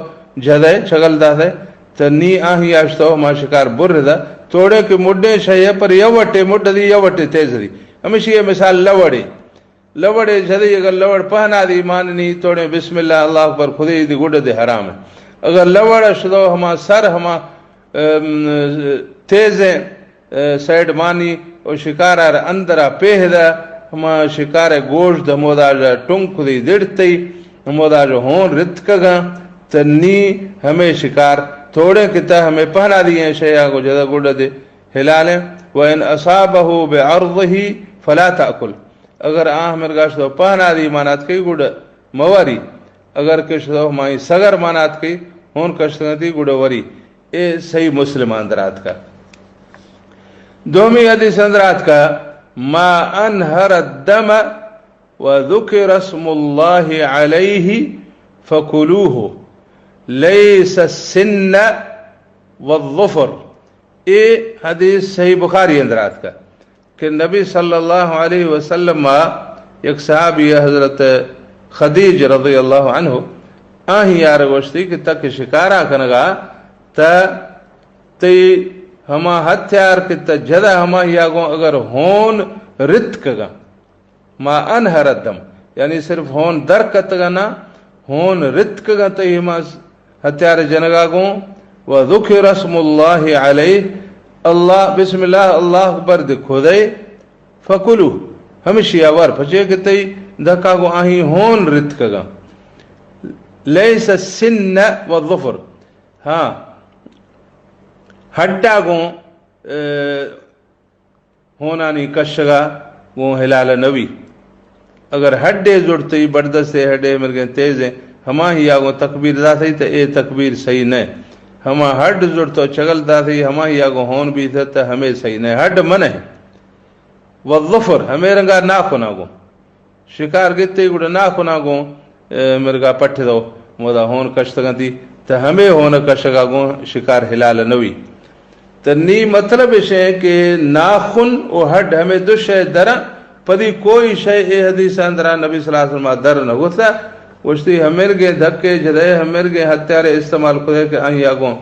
جھدے، چگل داتہ، تہ نی آہی اشتو ہما شکار بر دہ، توڑے کہ مڈیں شے پر یو وٹے، مڈ دی یو وٹے تیز دی۔ ہمشی مثال لوڑے۔ لوڑے جھدی، اگر لوڑ پہنا دی مان نی، توڑے بسم اللہ، اللہ اکبر، خدے دی گڈ دے حرام ہے۔ اگر لوڑ اشتو ہما سر ہما، ام، تیزیں، اے، سائیڈ مانی و شکارار اندرا پیہدہ، ہما شکار گوشت ہمودا جا ٹنک دی دڑتئی، ہمودا جو ہون رتکگاں، تہ نی ہمے شکار توڑیں کہ تہ ہمے پہنا دی ہیں شے آگو جدا گڈ دے حلالیں۔ وان اصابہ بعرضہ فلا تأکل۔ اگر آ ہمرگا شتو پہنا دی مانات کئی گڈ موری، اگر کہ شتو ہمائی سگر مانات کئی ہون کشتگنتی گڈ وری۔ اے صحیح مسلم اندر آتکا۔ دومی حدیث اندر آتکا، ما انہر الدم وذکر اسم اللہ علیہ فکلوہ، لیس السن والظفر۔ اے حدیث صحیح بخاری اندر آتکا۔ کہ نبی صلی اللہ علیہ وسلم ءَ یک صحابی حضرت خدیج رضی اللہ عنہ آہی یار گوشتی کہ تک شکارا کنگا تہ تئی ہما ہتھیار کہ تہ جدا ہما یا گوں اگر ہون رتکگا، ما انہر الدم، یعنی صرف ہون در کتگا نہ، ہون رتکگاں تئی ہما ہتھیار جنگا گوں، و ذکر اسم اللہ علیہ، اللہ، بسم اللہ، اللہ اکبر دے کھدے، فکلو، ہمشی آور پچے کہ تئی دھکا گوں آہی ہون رتکگاں۔ لیس السن والظفر، ہاں، ہڈا گوں، اے، ہونانی کشگا گوں حلال نوی۔ اگر ہڈے زڑتئی بردستے ہڈے مرگیں تیزیں، ہماہی آگوں تکبیر داتئی تہ اے تکبیر صحیح نہ۔ ہما ہڈ زڑتو چگل داتئی ہماہی آگوں ہون بیتہ تہ ہمے صحیح نہ۔ ہڈ منہ۔ والظفر، ہمے رنگا ناخنا گوں۔ شکار گتے گڑا ناخنا گوں، اے، مرگا پٹھ دو، مودا ہون کشتگنتی، تہ ہمے ہون کشگا گوں شکار حلال نوی۔ تہ نی مطلب اشیں کہ ناخن و ہڈ ہمے دو شے درن، پدی کوئی شے اے حدیث اندرا نبی صلی اللہ علیہ وسلم در نہ گوتا، گوشتی ہمرگیں دھکے جدے، ہمرگیں ہتھیارے استعمال کدے کہ آہی آگوں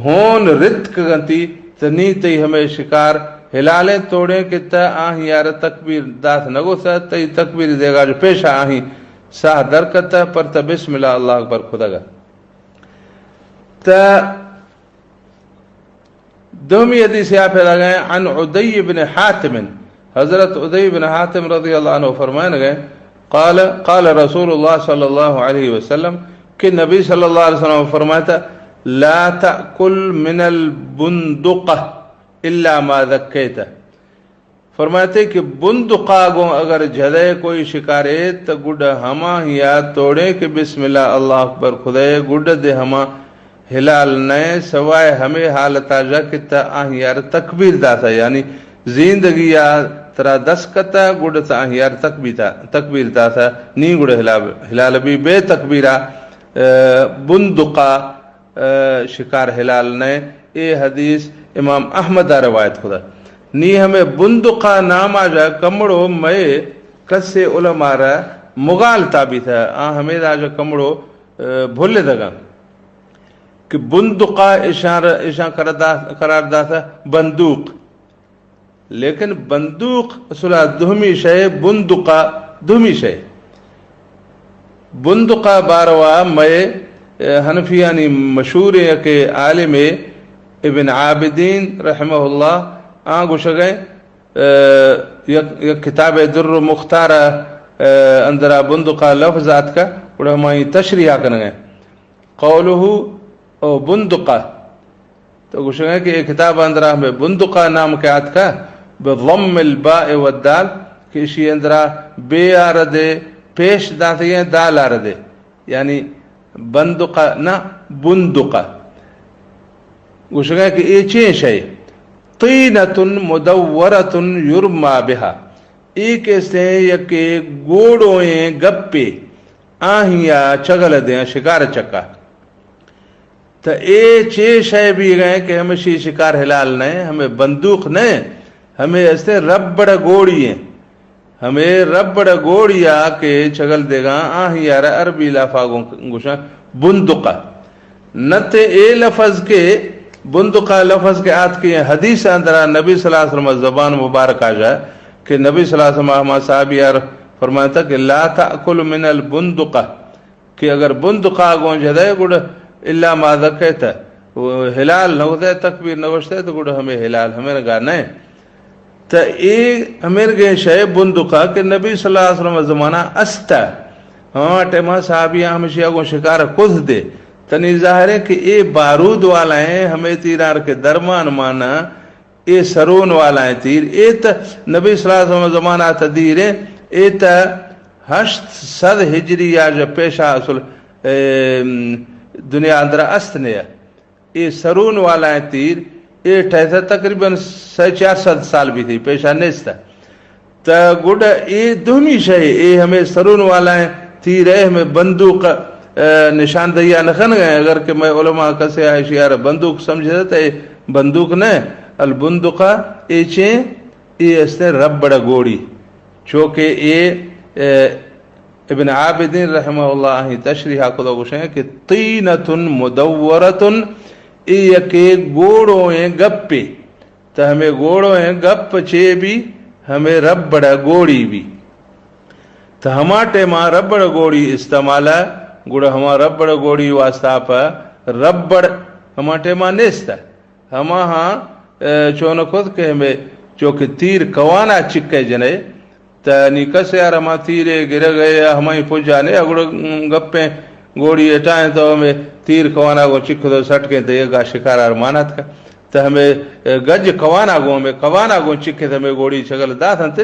ہون رتکگنتی، تہ نی تئی ہمے شکار حلالیں توڑیں کہ تہ آہی آر تکبیر دات نگوتا، تئی تکبیر دیگا جو پیشا آہی ساہ درکتہ، پر تہ بسم اللہ، اللہ اکبر کھدگا۔ تہ دومی حدیث یا پیدا گئے، عن عدی بن حاتم، حضرت عدی بن حاتم رضی اللہ عنہ فرمائن گئے، قال، قال رسول اللہ صلی اللہ علیہ وسلم، کہ نبی صلی اللہ علیہ وسلم فرماتا، لا تأکل من البندقہ الا ما ذکیت۔ فرماتے کہ بندقا گوں اگر جھدے کوئی شکارے تہ گڈ ہما ہیا توڑے کہ بسم اللہ اللہ اکبر کھدے، گڈ دے ہما حلال نئے، سوائے ہمے حالتا جا کہ تہ آہیار تکبیر داتا، یعنی زیندگیا ترا دست کتا گڈ تہ آہیار تکبیتا، تکبیر داتا، نی گڈ حلال، حلال بی بے تکبیرا، اے، بندقا، اے، شکار حلال نئے۔ اے حدیث امام احمد روایت کھدا۔ نی ہمے بندقا ناما جا کمڑو مئے کسے علماء را مغالطہ بیتہ، آ ہمے راج کمڑو، ء، بھل دگاں کہ بندقا اشان را، اشان قرار دا-، قرار داتہ بندوق۔ لیکن بندوق اصلا دومی شے، بندقا دومی شے۔ بندقا باروا مئے، ء، حنفیانی مشہوریں یکے عالمے ابن عابدین رحمہ اللہ آ گوشگئے، ء، یک، یک کتاب در مختار ء، ء، اندرا بندقا لفظ آتکا، گڑا ہمائی تشریح کنگئے۔ قوله او بندقا۔ تو گوشگئے کہ اے کتاب اندرا ہمیں بندقا نام کہ آتکا، بضم الباء والدال، کہ اشی اندرا بے آردے پیش داتگیں دال آردے۔ یعنی بندقہ نہ، بندقہ۔ گوشگا کہ اے چیں شے؟ طینۃ مدورۃ یرمی بہا۔ اے کہ استیں یکے گوڑوئیں گپے، آہیا چگل دیاں شکار چکا۔ تہ اے چے شے بیگئے کہ ہمشی شکار حلال نئے، ہمیں بندوق نئے، ہمیں استیں ربڑ گوڑی ایں۔ ہمے ربڑ گوڑیا کہ چگل دیگاں، آہی یارا عربی لافا گوں گوشاں بندقہ۔ نت اے لفظ کہ بندقہ لفظ کہ آتکے حدیث اندرا نبی صلی اللہ علیہ وسلم زبان مبارک آ جا کہ نبی صلی اللہ علیہ وسلم ہما صحابی یار فرمانتا کہ لا تأکل من البندقہ، کہ اگر بندقا گوں جدئے گڑا الا ما ذکیت، و حلال نہ گوشتئے، تکبیر نہ گوشتئے، تو گڑا ہمیں حلال ہمیں رنگا نہ۔ تہ اے ہمیں رنگیں شے بندقا کہ نبی صلی اللہ علیہ وسلم زمانہ استا، ہما ٹیما صحابیاں ہمشیا گوں شکار کت دے۔ تنی ظاہر ہے کہ اے بارود والا ہیں، ہمیں تیرار کے درمان مانا، اے سرون والا ہیں تیر، اے تہ نبی صلی اللہ علیہ وسلم زمانہ تدیریں، اے تہ ہشت سد ہجری یا جو پیشا اصل، اے، دنیا اندر است نے۔ اے سرون والا ہیں تیر، اے ٹھہتا تقریباً سہ چار سد سال بھی تھی، پیشا نیستا۔ تہ گڈ اے دومی شے، اے ہمیں سرون والا ہیں تیر ہے، ہمیں بندوق، ء، نشاندہی نہ کن گئے۔ اگر کہ میں علماء کسے آئے شیار بندوق سمجھے تہ اے بندوق نہ، البندقہ اے چیں، اے استیں ربڑ گوڑی۔ چوکہ اے، ء، ابن عابدین رحمہ اللہ ہی تشریح کدو گوشیں کہ طینۃ مدورۃ، اے یکے گوڑوئیں گپے۔ تہ ہمے گوڑوئیں گپ چے بی؟ ہمے ربڑ گوڑی بی۔ تہ ہما ٹیما ربڑ گوڑی استعمال ء، گڑا ہما ربڑ گوڑی واسطہ پہ ربڑ ہما ٹیما نیست۔ ہما ہاں، ء، چون کت کہ ہمے چوکہ تیر کوانا چکے جنے، تہ نی کسے آر ہما تیرے گرگ ء یا ہمائی پجانے، اگڑ گپیں گوڑی اٹائیں تو ہمے تیر کوانا گوں چک تو سٹکیں تو یہ گا شکار آر مانات کا۔ تہ ہمے گج کوانا گوں، ہمے کوانا گوں چکے تہ ہمے گوڑی چگل دات انت،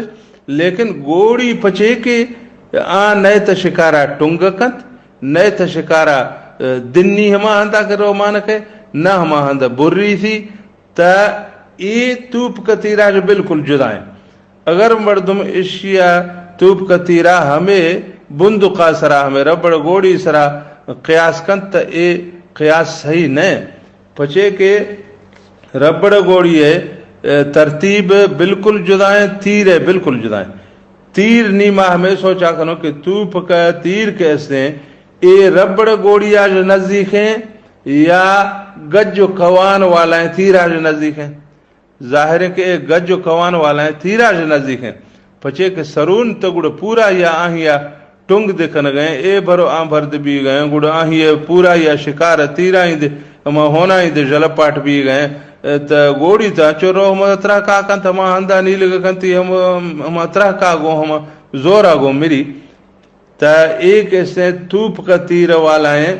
لیکن گوڑی پچے کہ آ نئے تہ شکارا ٹنگ کنت، نئے تہ شکارا، ء، دنی ہما ہندا کہ رو مانکے، نہ ہما ہندا بری تھی، تہ اے توپ کا تیرا جو بالکل جدا ہیں۔ اگر مردم اشیا توپ کا تیرا ہمے بندقا سرا، ہمے ربڑ گوڑی سرا قیاس کنت، تہ اے قیاس صحیح نہ۔ پچے کہ ربڑ گوڑی ہے، اے، ترتیب بالکل جدا ہیں، تیر ہے بالکل جدا ہیں۔ تیر نی ما ہمیں سوچا کنو کہ توپ کا تیر کے استیں، اے ربڑ گوڑی آج نزدیک ہیں یا گج و کوان والا ہیں تیر آج نزدیک ہیں۔ ظاہر ہے کہ اے گج و کوان والا ہیں تیر آج نزدیک ہیں۔ پچے کہ سرون تو گڑ پورا یا آہیا ٹنگ دے کنگ ء، اے بھرو آں بھر دے بیگ ء، گڑا آہی ء پورا یا شکار ء تیرائیں دے، ہما ہونائیں دے ژلپاٹ بیگ ء، تہ گوڑی تاں چو رو ہما ترہ کا کنت، ہما ہندا نیلگ کنتی، ہم، ہما ترہ کا گوں ہما زورا گوں مری۔ تہ ایک اسے توپ کا تیر والا ہیں،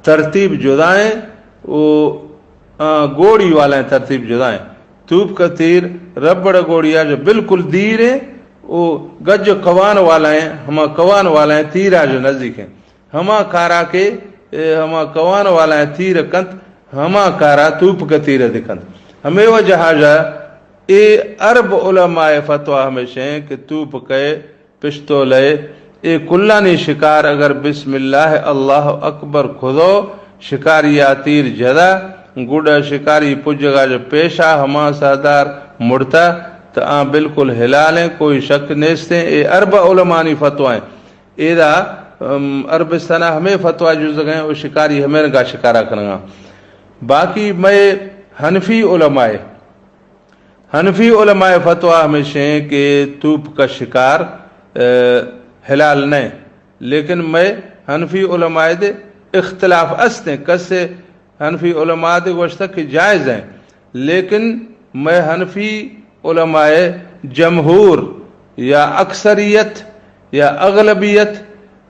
ترتیب جدا ہیں، او، آ، گوڑی والا ہیں، ترتیب جدا ہیں۔ توپ کا تیر ربڑ گوڑی آ جو بالکل دیر ہیں، او گج و کوان والا ہیں، ہما کوان والا ہیں، تیر آ جو نزدیک ہیں۔ ہما کارا کے، اے، ہما کوان والا ہیں، تیر کنت، ہما کارا توپ کا تیر دے کنت۔ ہمیں وجہ آ جا، اے عرب علماء فتویٰ ہمیشہ ہیں کہ توپ کے پشتولئے، اے کلانی شکار اگر بسم اللہ، اللہ اکبر کھدو، شکاری آ تیر جدا، گڈا شکاری پجگا جو پیشا ہما سہدار مڑتا، تو آ بالکل حلال ہیں، کوئی شک نیستیں۔ اے عرب علمانی فتویٰ ہیں۔ ایدا، ام، عربستان ہمیں فتویٰ جزگیں و شکاری ہمیں رنگا شکارا کنگا۔ باقی میں حنفی علماء، حنفی علماء فتویٰ ہمیشیں کہ توپ کا شکار، اے، حلال نہیں۔ لیکن میں حنفی علماء دے اختلاف استیں، کسے حنفی علماء دے گوشتہ کہ جائز ہیں، لیکن میں حنفی علماء جمہور یا اکثریت یا اغلبیت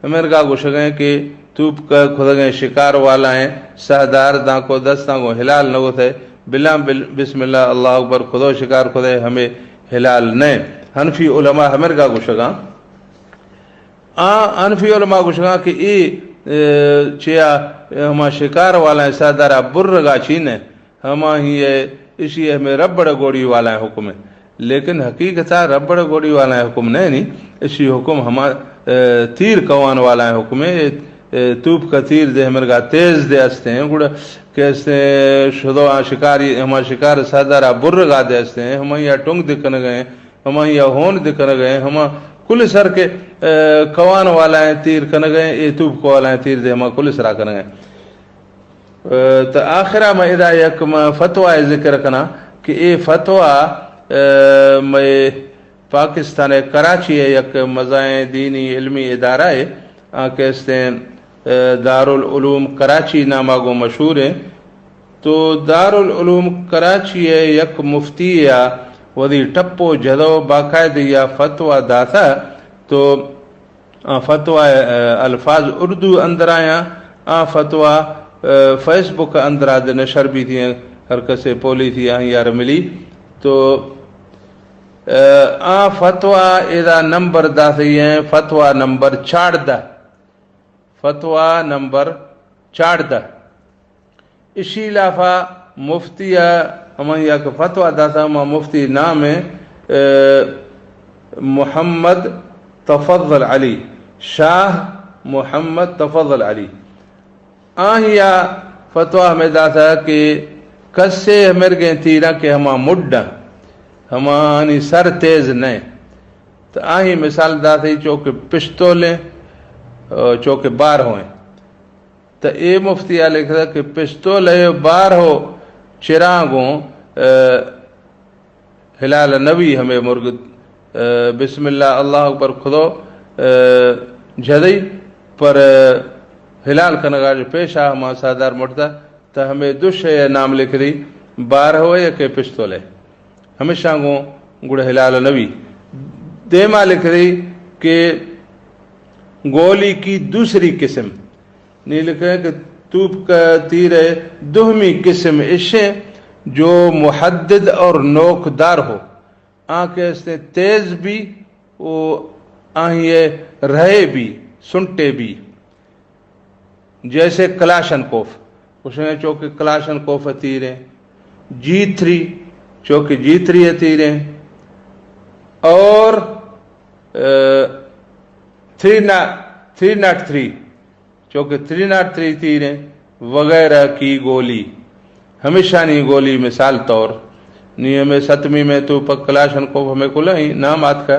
ہمیں رنگا گوشگیں کہ توپ کا کھدگیں شکار والا ہیں، سہدار داں کو دستاں کو حلال نہ ہوتے، بلاں بل-، بسم اللہ، اللہ اکبر، کھدو شکار کھدے ہمیں حلال نہیں۔ حنفی علماء ہمیں رنگا گوشگاں۔ آ حنفی علماء گوشگاں کہ اے، اے، چیا ہما شکار والا ہیں، سہدارا برگا چینے، ہما ہی ہے، اشی ہمیں ربڑ گوڑی والا ہیں حکم ہے۔ لیکن حقیقتا ربڑ گوڑی والا ہیں حکم نہیں نی، اشی حکم ہما، اے، تیر کوان والا ہیں حکم ہے۔ اے، اے، توپ کا تیر دے ہمیں رنگا تیز دے استیں، گڑا کہ استیں شدو آ شکاری، ہما شکار سہدارا برگا دے استیں، ہما یا ٹنگ دے کنگے، ہما یا ہون دے کنگے، ہما کل سر کے، اے، کوان والا ہیں تیر کنگے، اے توپ کو والا ہیں تیر دے ہما کل سرا کنگے۔ اے، تو آخرا میں ادا یک میں فتویٰ ذکر کنا کہ اے فتویٰ، اے، میں پاکستان کراچی ہے یک مزائیں دینی علمی ادارہ ہے، آ کہ استیں، اے، دارالعلوم کراچی ناما گو مشہور ہے۔ تو دارالعلوم کراچی ہے یک مفتی یا وزی ٹپو جدو باقاعدہ یا فتویٰ داتا تو آ فتویٰ، اے، الفاظ اردو اندر آیاں، آ فتویٰ، اے، فیس بک اندر آ دے نشر بھی تھی، ہر کسے پولی تھی آں یار ملی۔ تو، اے، آ فتویٰ ادا نمبر داتے ہیں، فتویٰ نمبر چاردہ، فتویٰ نمبر چاردہ۔ اشی لافا مفتی ء ہمائی ء کہ فتویٰ داتا، ہما مفتی نام ہے، اے، محمد تفضل علی، شاہ محمد تفضل علی۔ آہیا فتویٰ ہمیں داتا کہ کسے مرگیں تیراں کہ ہما مڈاں، ہمانی سر تیز نئے۔ تو آہی مثال داتا چوکہ پشتولیں، چوکہ بار ہوئیں۔ تو اے مفتی آ لکھتا کہ پستول ہے بار ہو چراغوں، اے، ہلال نبی ہمیں مرگ، اے، بسم اللہ، اللہ اکبر، کھدو، اے، جھدئی پر، اے، ہلال کنگا جو پیش آ ہما سادار مڑتا، تو ہمیں دو شے نام لکھ دی، بار ہو یا کہ پستول ہے۔ ہمیشاں گوں گڑا ہلال نبی۔ دیما لکھ رہی کہ گولی کی دوسری قسم، نی لکھ رہے کہ توپ کا تیر ہے، دوہمی قسم اشے جو محدد اور نوکدار ہو، آنکہ اس نے تیز بھی، وہ آہی رہے بھی، سنٹے بھی۔ جیسے کلاشنکوف، اس نے چونکہ کلاشنکوف تیریں، جی تھری، چونکہ جی تھری تیریں، اور، اے، تھری نا-، تھری ناٹ تھری، چونکہ تھری ناٹ تھری تیریں وغیرہ کی گولی، ہمیشانی گولی مثال طور، نی ہمیں ستمی میں تو پک کلاشنکوف ہمیں کلہیں نام آتکا،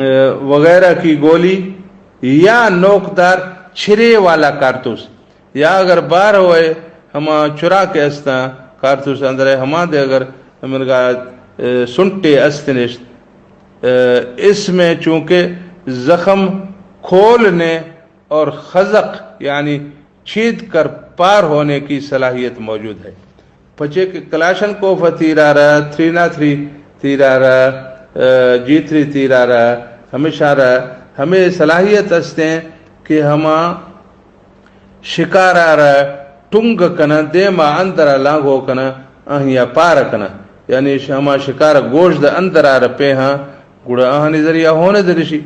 اے، وغیرہ کی گولی یا نوکدار چھرے والا کارتوس، یا اگر بار ہوئے ہما چرا کے استاں کارتوس اندر ہے، ہما دے اگر ہمرگا، اے، سنٹے استنشت، اے، اس میں چونکہ زخم کھولنے اور خزق یعنی چھید کر پار ہونے کی صلاحیت موجود ہے۔ پچے کہ کلاشنکوف تیرا را، تھری نا تھری تیرا را، اے، جی تھری تیرا را، ہمیشہ را ہمیں صلاحیت استیں کہ ہما شکارا را ٹنگ کنن، دیما اندرا لانگو کنن، آہیا پار کنن۔ یعنی ش-، ہما شکار گوشت اندرا را پیہاں، گڑا آہانی ذریعہ ہونے درشی۔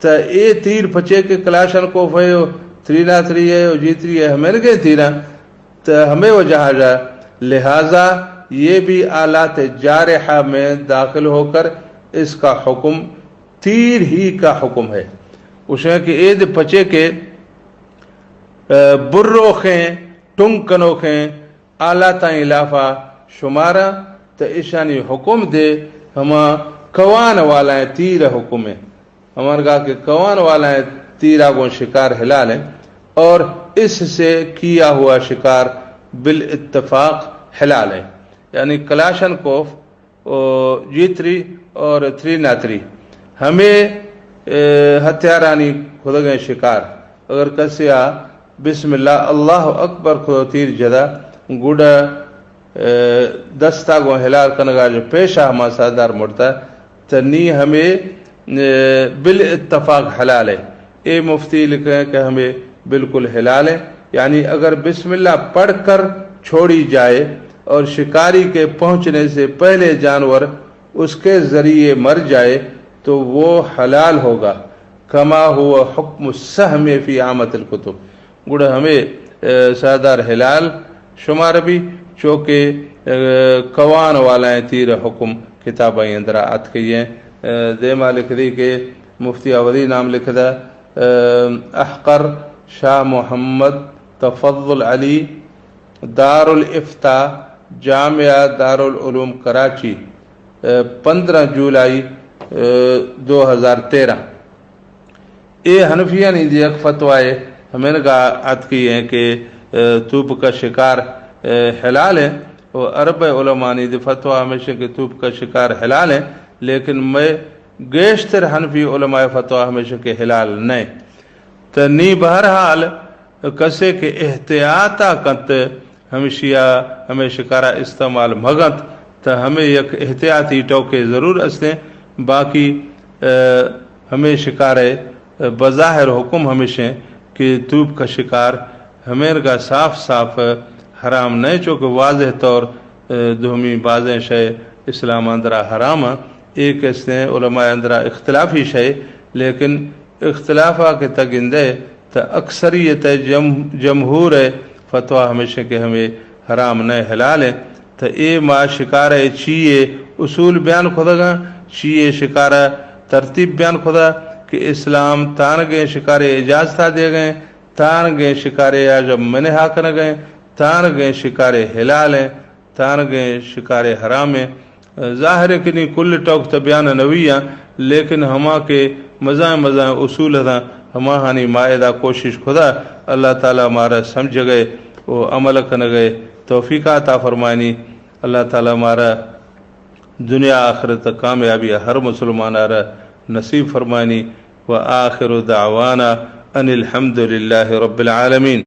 تا اے تیر پچے کہ کلاشنکوف ہے، او تھری نا تھری ہے، او جی تھری ہے، ہمیں گئے تیراں۔ تا ہمیں وجہ جا، لہذا یہ بھی آلات جارحہ میں داخل ہو کر اس کا حکم تیر ہی کا حکم ہے۔ اسے کہ اے دے پچے کہ، اے، بروخیں، ٹنگ کنوخیں، آلاتانی لافا شمارا، تا اشانی حکم دے، ہما کوان والائیں تیر حکم ہے، ہمارگا کہ کوان والائیں تیرا گوں شکار حلال ہے، اور اس سے کیا ہوا شکار بالاتفاق حلال ہے۔ یعنی کلاشن کوف، او جی تھری اور تھری ناتری، ہمیں، اے، ہتھیارانی کھدگیں شکار، اگر کسیا بسم اللہ، اللہ اکبر کھدو تیر جدا، گڈا، اے، دستا گوں ہلال کنگا جو پیشا ہما سردار مڑتا، تو نی ہمیں، اے، بالاتفاق حلال ہے۔ اے مفتی لکھیں کہ ہمیں بالکل حلال ہے، یعنی اگر بسم اللہ پڑھ کر چھوڑی جائے اور شکاری کے پہنچنے سے پہلے جانور اس کے ذریعے مر جائے تو وہ حلال ہوگا، کما ہوا حکم السہم فی عامۃ الکتب۔ گڑا ہمیں، اے، سردار حلال شمار بھی، چونکہ، اے، کوان والائیں تیر حکم کتابیں اندرا آتکئی ہیں۔ اے، دیما لکھ دی کہ مفتی آوری نام لکھ دا، اے، احقر شاہ محمد تفضل علی، دارالافتاء، جامعہ دارالعلوم کراچی، اے، پندرہ جولائی، اے، دو ہزار تیرہ۔ اے حنفیانی دی یک فتوی ہمینگا آتکی ہیں کہ، اے، توپ کا شکار، اے، حلال ہے۔ و عرب علمانی دی فتوی ہمیشہ کہ توپ کا شکار حلال ہے، لیکن میں گیشتر حنفی علماء فتوی ہمیشہ کہ حلال نہیں۔ تو نی بہرحال کسے کہ احتیاطا کنت، ہمشیا ہمیں شکارا استعمال مگنت، تو ہمیں یک احتیاطی ٹوکے ضرور استیں۔ باقی، اے، ہمیں شکارے، اے، بظاہر حکم ہمیشیں کہ توپ کا شکار ہمیرگا صاف صاف حرام نہیں، چونکہ واضح طور، اے، دومی بازیں شے اسلام اندرا حرام ہیں۔ ایک استیں علماء اندرا اختلافی شے، لیکن اختلافا کہ تگندے تو اکثریت جم-، جمہور فتوی ہمیشیں کہ ہمیں حرام نہ حلال ہیں۔ تو اے ما شکار چیئے اصول بیان کھدگا، چیئے شکار ترتیب بیان کھدا کہ اسلام تانگیں شکار اجازتا دے گئے، تانگیں شکار آ جب منحا کنگئے، تانگیں شکار حلال ہیں، تانگیں شکار حرام ہیں۔ ظاہر ہے کہ نی کل ٹوک تو بیان نوی ہیں، لیکن ہما کہ مزائیں مزائیں اصول ہدا، ہما ہانی ما ادا کوشش کھدا۔ اللہ تعالی مارا سمجھ گئے و عمل کنگئے توفیق عطا فرمائنی۔ اللہ تعالی مارا دنیا آخرت کامیابی ہر مسلمان آرا نصیب فرمائنی۔ و آخر دعوانا ان الحمد للہ رب العالمین۔